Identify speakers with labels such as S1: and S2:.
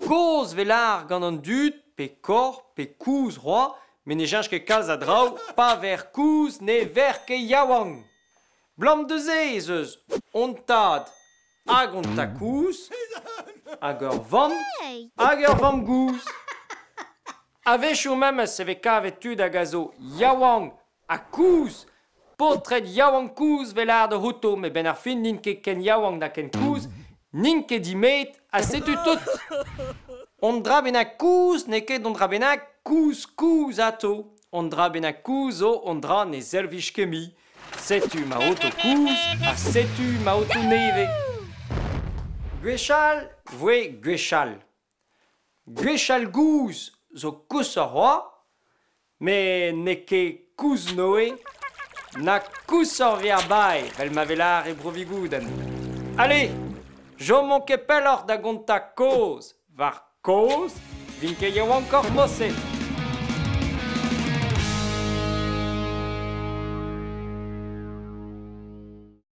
S1: Kozh 'vez lâr gant an dud pe korr pe kozh c'hoazh met ne cheñch ket kalz a draoù pa ver kozh ne ver ket yaouank. 'Blam da se ez eus hon tad hag hon tad-kozh hag ur vamm hag ur vamm-gozh. A-wechoù memes e vez kavet tud hag a zo yaouank ha kozh, paotred yaouank kozh 'vel lâret outo met 'benn ar fin n'int ket ken yaouank na ken kozh, n'int ket dimet ha setu tout. Un dra bennak kozh n'eo ket un dra bennak kozh-kozh atav. Un dra bennak kozh zo un dra ne servij ket mui. Setu ma oto kozh ha setu ma oto nevez. Gwechall 'voe gwechall. Gwechall-gozh zo koshoc'h c'hoazh, met n'eo ket kozh-Noe na koshoc'h 'vez ar bae 'vel ma vez lâret e Bro-Vigoudenn. Ale, chomomp ket pelloc'h da gontañ kaoz war kaoz 'vin ket yaouankoc'h morse.